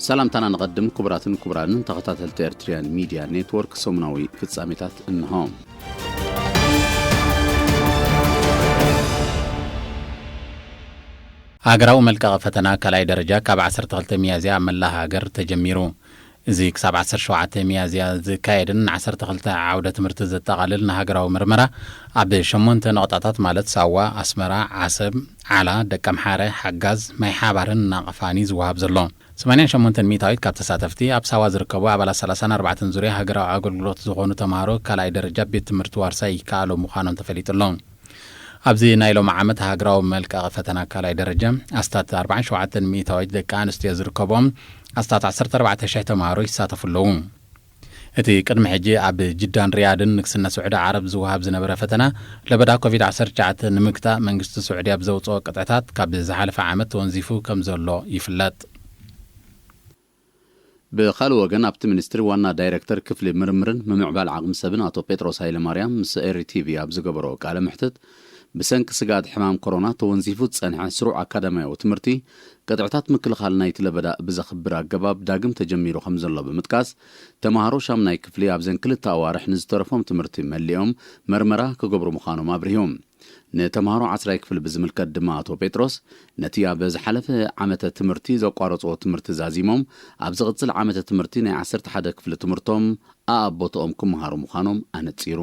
ሰላምታና ንቐድም። ክቡራትን ክቡራንን ተኸታተልቲ ኤርትርያን ሚድያ ኔትወርክ፣ ሰሙናዊ ፍጻሜታት እንሆ። ሃገራዊ መልቀቒ ፈተና ካልኣይ ደረጃ ካብ ዓሰርተ ክልተ ሚያዝያ ኣብ መላእ ሃገር ተጀሚሩ። እዚ ክሳብ ዓሰርተ ሸውዓተ ሚያዝያ ዝካየድን ዓሰርተ ክልተ ዓውደ ትምህርቲ ዘጠቓልል ንሃገራዊ ምርመራ ኣብ ሸሞንተ ነቑጣታት ማለት ሳዋ፣ ኣስመራ፣ ዓሰብ፣ ዓላ፣ ደቀምሓረ፣ ሓጋዝ፣ ማይ ሓባርን ናቕፋን እዩ ዝወሃብ ዘሎ። ሰማንያን ሸሞንተን ሚእታዊት ካብ ተሳተፍቲ ኣብ ሳዋ ዝርከቡ ኣባላት ሰላሳን ኣርባዕተን ዙርያ ሃገራዊ ኣገልግሎት ዝኾኑ ተምሃሮ ካልኣይ ደረጃ ቤት ትምህርቲ ዋርሳይ ይከኣሎ ምዃኖም ተፈሊጡ ኣሎ። ኣብዚ ናይ ሎሚ ዓመት ሃገራዊ መልቀቒ ፈተና ካልኣይ ደረጃ ኣስታት ኣርባዓን ሸውዓተን ሚእታዊት ደቂ ኣንስትዮ ዝርከቦም ኣስታት ዓሰርተ ኣርባዕተ ሽሕ ተምሃሮ ይሳተፉ ኣለዉ። እቲ ቅድሚ ሕጂ ኣብ ጅዳን ሪያድን ንግስነት ስዑዲ ዓረብ ዝወሃብ ዝነበረ ፈተና ለበዳ ኮቪድ ዓሰርተ ትሽዓተ ንምግታእ መንግስቲ ስዑዲ ኣብ ዘውፅኦ ቅጥዕታት ካብ ዝሓለፈ ዓመት ተወንዚፉ ከም ዘሎ ይፍለጥ። ብኻልእ ወገን ኣብቲ ሚኒስትሪ ዋና ዳይሬክተር ክፍሊ ምርምርን ምምዕባል ዓቕሚ ሰብን ኣቶ ጴጥሮስ ሃይለማርያም ምስ ኤሪ ቲቪ ኣብ ዝገበሮ ቃለ መሕትት ብሰንኪ ስግኣት ሕማም ኮሮና ተወንዚፉ ዝጸንሐ ስሩዕ ኣካዳሚያዊ ትምህርቲ ቅጥዕታት ምክልኻል ናይቲ ለበዳ ብዘኽብር ኣገባብ ዳግም ተጀሚሩ ከም ዘሎ ብምጥቃስ፣ ተምሃሮ ሻምናይ ክፍሊ ኣብዘን ክልተ ኣዋርሕ ንዝተረፎም ትምህርቲ መሊኦም መርመራ ክገብሩ ምዃኖም ኣብሪሁ። ንተምሃሮ ዓስራይ ክፍሊ ብዝምልከት ድማ ኣቶ ጴጥሮስ፣ ነቲ ኣብ ዝሓለፈ ዓመተ ትምህርቲ ዘቋረጽዎ ትምህርቲ ዛዚሞም፣ ኣብ ዝቕጽል ዓመተ ትምህርቲ ናይ ዓሰርተ ሓደ ክፍሊ ትምህርቶም ኣኣብ ቦትኦም ክመሃሩ ምዃኖም ኣነጺሩ።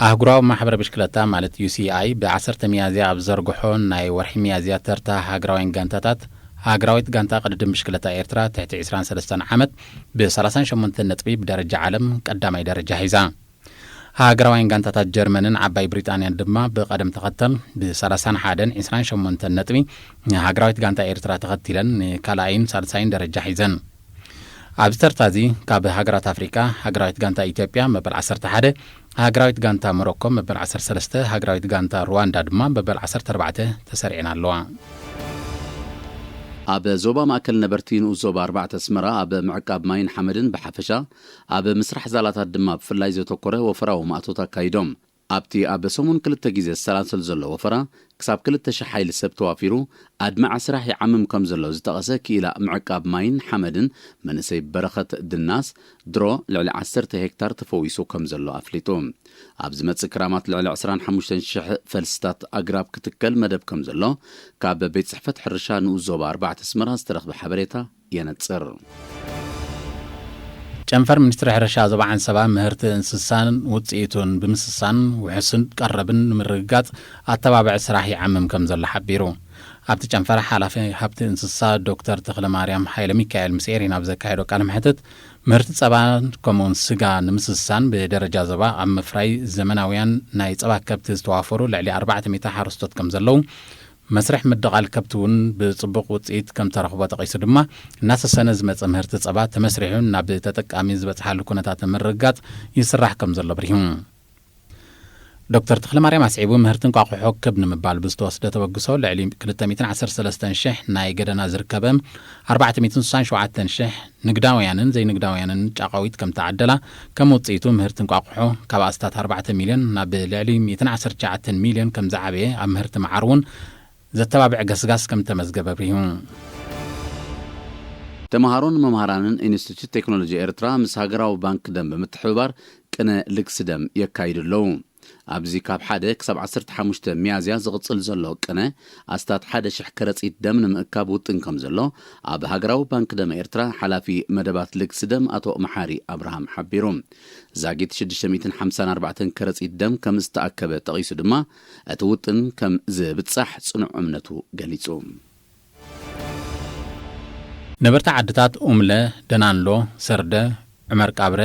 ኣህጉራዊ ማሕበር ብሽክለታ ማለት ዩ ሲ ኣይ ብዓሰርተ ሚያዝያ ኣብ ዘርግሖ ናይ ወርሒ ሚያዝያ ተርታ ሃገራውያን ጋንታታት፣ ሃገራዊት ጋንታ ቅድድም ብሽክለታ ኤርትራ ትሕቲ ዕስራን ሰለስተን ዓመት ብ ሰላሳን ሸሞንተን ነጥቢ ብደረጃ ዓለም ቀዳማይ ደረጃ ሒዛ። ሃገራውያን ጋንታታት ጀርመንን ዓባይ ብሪጣንያን ድማ ብቐደም ተኸተል ብ ሰላሳን ሓደን ዕስራን ሸሞንተን ነጥቢ ንሃገራዊት ጋንታ ኤርትራ ተኸቲለን ንካልኣይን ሳልሳይን ደረጃ ሒዘን። ኣብዚ ተርታ እዚ ካብ ሃገራት ኣፍሪቃ ሃገራዊት ጋንታ ኢትዮጵያ መበል ዓሰርተ ሓደ፣ ሃገራዊት ጋንታ ሞሮኮ መበል ዓሰርተ ሰለስተ፣ ሃገራዊት ጋንታ ሩዋንዳ ድማ መበል ዓሰርተ ኣርባዕተ ተሰሪዐን ኣለዋ። ኣብ ዞባ ማእከል ነበርቲ ንኡስ ዞባ ኣርባዕተ ኣስመራ ኣብ ምዕቃብ ማይን ሓመድን ብሓፈሻ ኣብ ምስራሕ ዛላታት ድማ ብፍላይ ዘተኮረ ወፈራዊ ማእቶት ኣካይዶም። ኣብቲ ኣብ ሰሙን ክልተ ግዜ ዝሰላሰል ዘሎ ወፈራ፣ ክሳብ ክልተ ሽሕ ሓይሊ ሰብ ተዋፊሩ ኣድማዒ ስራሕ ይዓምም ከም ዘሎ ዝጠቐሰ ክኢላ ምዕቃብ ማይን ሓመድን መንእሰይ በረኸት ድናስ፣ ድሮ ልዕሊ ዓሰርተ ሄክታር ተፈዊሱ ከም ዘሎ ኣፍሊጡ። ኣብ ዝመጽእ ክራማት ልዕሊ ዕስራን ሓሙሽተን ሽሕ ፈልስታት ኣግራብ ክትከል መደብ ከም ዘሎ ካብ ቤት ጽሕፈት ሕርሻ ንኡስ ዞባ ኣርባዕተ ኣስመራ ዝተረኽበ ሓበሬታ የነጽር። ጨንፈር ሚኒስትሪ ሕርሻ ዞባ ዓንሰባ ምህርቲ እንስሳን ውጽኢቱን ብምስሳን ውሕስን ቀረብን ንምርግጋጽ ኣተባባዒ ስራሕ ይዓምም ከም ዘሎ ሓቢሩ። ኣብቲ ጨንፈር ሓላፊ ሃብቲ እንስሳ ዶክተር ተኽለ ማርያም ሃይለ ሚካኤል ምስ ኤሪና ኣብ ዘካየዶ ቃለ መሕትት፣ ምህርቲ ጸባን ከምኡውን ስጋ ንምስሳን ብደረጃ ዞባ ኣብ ምፍራይ ዘመናውያን ናይ ጸባ ከብቲ ዝተዋፈሩ ልዕሊ ኣርባዕተ ሚእቲ ሓረስቶት ከም ዘለዉ፣ መስርሕ ምድቓል ከብቲ እውን ብጽቡቕ ውጽኢት ከም ተረኽቦ ጠቒሱ ድማ፣ እናሰሰነ ዝመጸ ምህርቲ ጸባ ተመስሪሑ ናብ ተጠቃሚ ዝበጽሓሉ ኩነታት ንምርግጋጽ ይስራሕ ከም ዘሎ ኣብሪሁ። ዶክተር ተኽለማርያም ኣስዒቡ፣ ምህርቲ እንቋቑሖ ክብ ንምባል ብዝተወስደ ተበግሶ ልዕሊ ክልተ ሚእትን ዓሰርተ ሰለስተን ሽሕ ናይ ገደና ዝርከበ ኣርባዕተ ሚእትን ስሳን ሸውዓተን ሽሕ ንግዳውያንን ዘይንግዳውያንን ጫቓዊት ከም ተዓደላ፣ ከም ውጽኢቱ ምህርቲ እንቋቑሖ ካብ ኣስታት ኣርባዕተ ሚልዮን ናብ ልዕሊ ሚእትን ዓሰርተ ትሽዓተን ሚልዮን ከም ዝዓበየ፣ ኣብ ምህርቲ መዓር እውን ዘተባብዕ ገስጋስ ከም ተመዝገበ ኣብሪሁ። ተምሃሮን መምሃራንን ኢንስቲትዩት ቴክኖሎጂ ኤርትራ ምስ ሃገራዊ ባንክ ደም ብምትሕብባር ቅነ ልግሲ ደም የካይዱ ኣለዉ። ኣብዚ ካብ ሓደ ክሳብ ዓሰርተ ሓሙሽተ ሚያዝያ ዝቕጽል ዘሎ ቅነ ኣስታት ሓደ ሽሕ ከረጺት ደም ንምእካብ ውጥን ከም ዘሎ ኣብ ሃገራዊ ባንክ ደም ኤርትራ ሓላፊ መደባት ልግሲ ደም ኣቶ መሓሪ ኣብርሃም ሓቢሩ። ዛጊት ሽዱሽተ ሚእትን ሓምሳን ኣርባዕተን ከረጺት ደም ከም ዝተኣከበ ጠቒሱ ድማ፣ እቲ ውጥን ከም ዝብጻሕ ጽኑዕ እምነቱ ገሊጹ። ነበርቲ ዓድታት ኡምለ፣ ደናንሎ፣ ሰርደ፣ ዑመር ቃብረ፣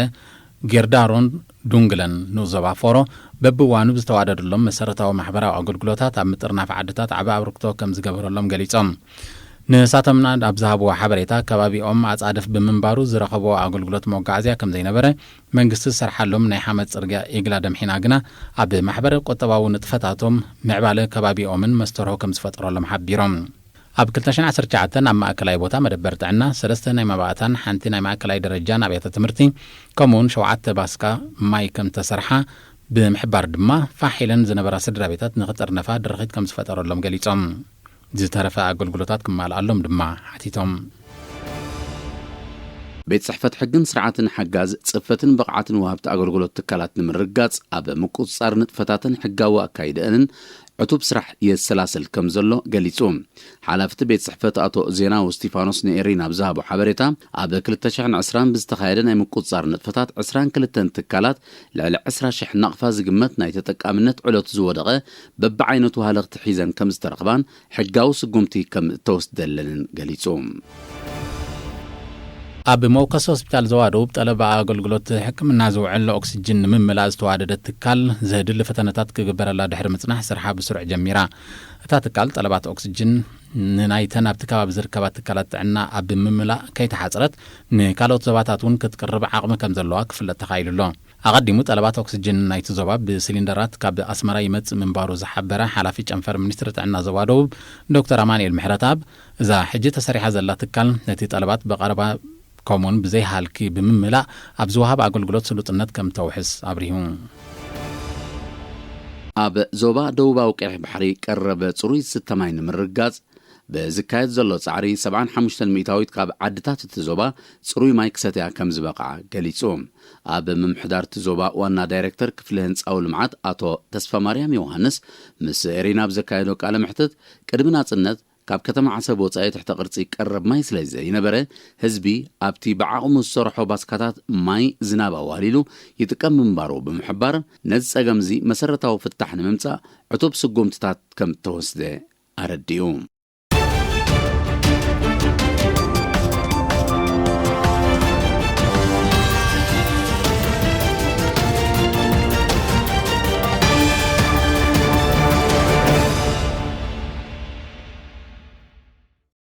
ጌርዳሮን ዱንግለን ንኡስ ዞባ ፎሮ በብእዋኑ ብዝተዋደደሎም መሰረታዊ ማሕበራዊ ኣገልግሎታት ኣብ ምጥርናፍ ዓድታት ዓቢ ኣበርክቶ ከም ዝገበረሎም ገሊጾም። ንሳቶም ኣብ ዝሃብዎ ሓበሬታ፣ ከባቢኦም ኣጻድፍ ብምንባሩ ዝረኸብዎ ኣገልግሎት መጓዓዝያ ከም ዘይነበረ፣ መንግስቲ ዝሰርሓሎም ናይ ሓመድ ጽርግያ ኢግላ ደምሒና ግና ኣብ ማሕበረ ቁጠባዊ ንጥፈታቶም ምዕባለ ከባቢኦምን መስተርሆ ከም ዝፈጠረሎም ሓቢሮም። ኣብ ክልተ ሽሕን ዓሰርተ ትሽዓተን ኣብ ማእከላይ ቦታ መደበር ጥዕና፣ ሰለስተ ናይ መባእታን ሓንቲ ናይ ማእከላይ ደረጃን ኣብያተ ትምህርቲ፣ ከምኡውን ሸውዓተ ባስካ ማይ ከም ተሰርሓ ብምሕባር ድማ፣ ፋሕ ኢለን ዝነበራ ስድራ ቤታት ንኽጥርነፋ ድርኺት ከም ዝፈጠረሎም ገሊጾም። ዝተረፈ ኣገልግሎታት ክማልኣሎም ድማ ሓቲቶም። ቤት ጽሕፈት ሕግን ስርዓትን ሓጋዝ ጽፈትን ብቕዓትን ወሃብቲ ኣገልግሎት ትካላት ንምርጋጽ ኣብ ምቁጽጻር ንጥፈታትን ሕጋዊ ኣካይደአንን ዕቱብ ስራሕ የሰላስል ከም ዘሎ ገሊጹ። ሓላፍቲ ቤት ጽሕፈት ኣቶ ዜናዊ እስቲፋኖስ ንኤሪና ኣብ ዝሃቦ ሓበሬታ፣ ኣብ ክልተ ሽሕን ዕስራን ብዝተኻየደ ናይ ምቁጽጻር ንጥፈታት ዕስራን ክልተን ትካላት ልዕሊ ዕስራ ሽሕ ናቕፋ ዝግመት ናይ ተጠቃምነት ዕለቱ ዝወደቐ በብዓይነቱ ሃለኽቲ ሒዘን ከም ዝተረኽባን ሕጋዊ ስጉምቲ ከም እተወስደለንን ገሊጹ። ኣብ መወከሲ ሆስፒታል ዞባ ደቡብ ጠለብ ኣገልግሎት ሕክምና ዝውዕል ኦክስጅን ንምምላእ ዝተዋደደ ትካል ዘድሊ ፈተነታት ክግበረላ ድሕሪ ምጽናሕ ስርሓ ብስሩዕ ጀሚራ። እታ ትካል ጠለባት ኦክስጅን ንናይተን ኣብቲ ከባቢ ዝርከባ ትካላት ጥዕና ኣብ ምምላእ ከይተሓጽረት ንካልኦት ዞባታት እውን ክትቅርብ ዓቕሚ ከም ዘለዋ ክፍለጥ ተኻኢሉ ኣሎ። ኣቐዲሙ ጠለባት ኦክስጅን ናይቲ ዞባ ብሲሊንደራት ካብ ኣስመራ ይመጽእ ምንባሩ ዝሓበረ ሓላፊ ጨንፈር ሚኒስትሪ ጥዕና ዞባ ደቡብ ዶክተር ኣማኑኤል ምሕረተኣብ፣ እዛ ሕጂ ተሰሪሓ ዘላ ትካል ነቲ ጠለባት ብቐረባ ከምኡውን ብዘይሃልኪ ብምምላእ ኣብ ዝወሃብ ኣገልግሎት ስሉጥነት ከም ተውሕስ ኣብሪሁ። ኣብ ዞባ ደቡባዊ ቀይሕ ባሕሪ ቀረብ ጽሩይ ዝስተ ማይ ንምርግጋጽ ብዝካየድ ዘሎ ጻዕሪ፣ ሰብዓን ሓሙሽተን ሚእታዊት ካብ ዓድታት እቲ ዞባ ጽሩይ ማይ ክሰትያ ከም ዝበቕዓ ገሊጹ። ኣብ ምምሕዳር እቲ ዞባ ዋና ዳይሬክተር ክፍሊ ህንጻዊ ልምዓት ኣቶ ተስፋማርያም ዮሃንስ ምስ ኤሪና ኣብ ዘካየዶ ቃለ መሕትት፣ ቅድሚ ናጽነት ካብ ከተማ ዓሰብ ወጻኢ ትሕተ ቅርጺ ቀረብ ማይ ስለ ዘይነበረ፣ ህዝቢ ኣብቲ ብዓቕሙ ዝሰርሖ ባስካታት ማይ ዝናብ ኣዋህሊሉ ይጥቀም ምንባሩ ብምሕባር፣ ነዚ ጸገምዚ መሰረታዊ ፍታሕ ንምምጻእ ዕቱብ ስጉምትታት ከም እተወስደ ኣረዲኡ።